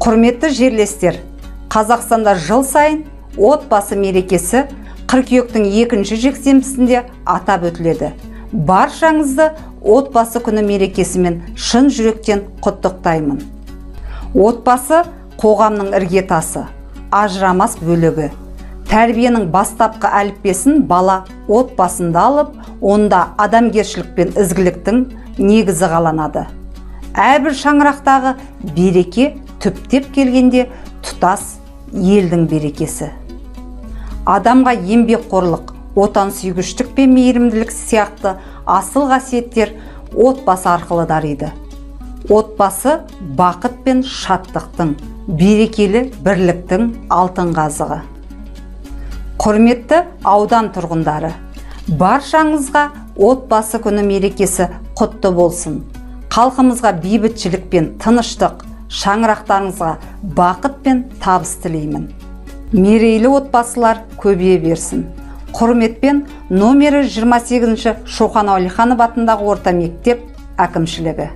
Құрметті жерлестер, Қазақстанда жыл сайын отбасы мерекесі қыркүйектің екінші жексенбісінде атап өтіледі. Баршаңызды отбасы күні мерекесімен шын жүректен құттықтаймын. Отбасы қоғамның іргетасы, ажырамас бөлігі. Тәрбиенің бастапқы әліппесін бала отбасында алып, онда адамгершілік пен ізгіліктің негізі қаланады. Әрбір шаңырақтағы береке түптеп келгенде тұтас елдің берекесі. Адамға еңбекқорлық, отансүйгіштік пен мейірімділік сияқты асыл қасиеттер отбасы арқылы дариды. Отбасы бақыт пен шаттықтың, берекелі бірліктің алтын қазығы. Құрметті аудан тұрғындары, баршаңызға отбасы күні мерекесі құтты болсын. Халқымызға бейбітшілік пен тыныштық, шаңырақтарыңызға бақыт пен табыс тілеймін. Мерейлі отбасылар көбейе берсін. Құрметпен, номері 28 Шоқан Уәлиханов атындағы орта мектеп әкімшілігі.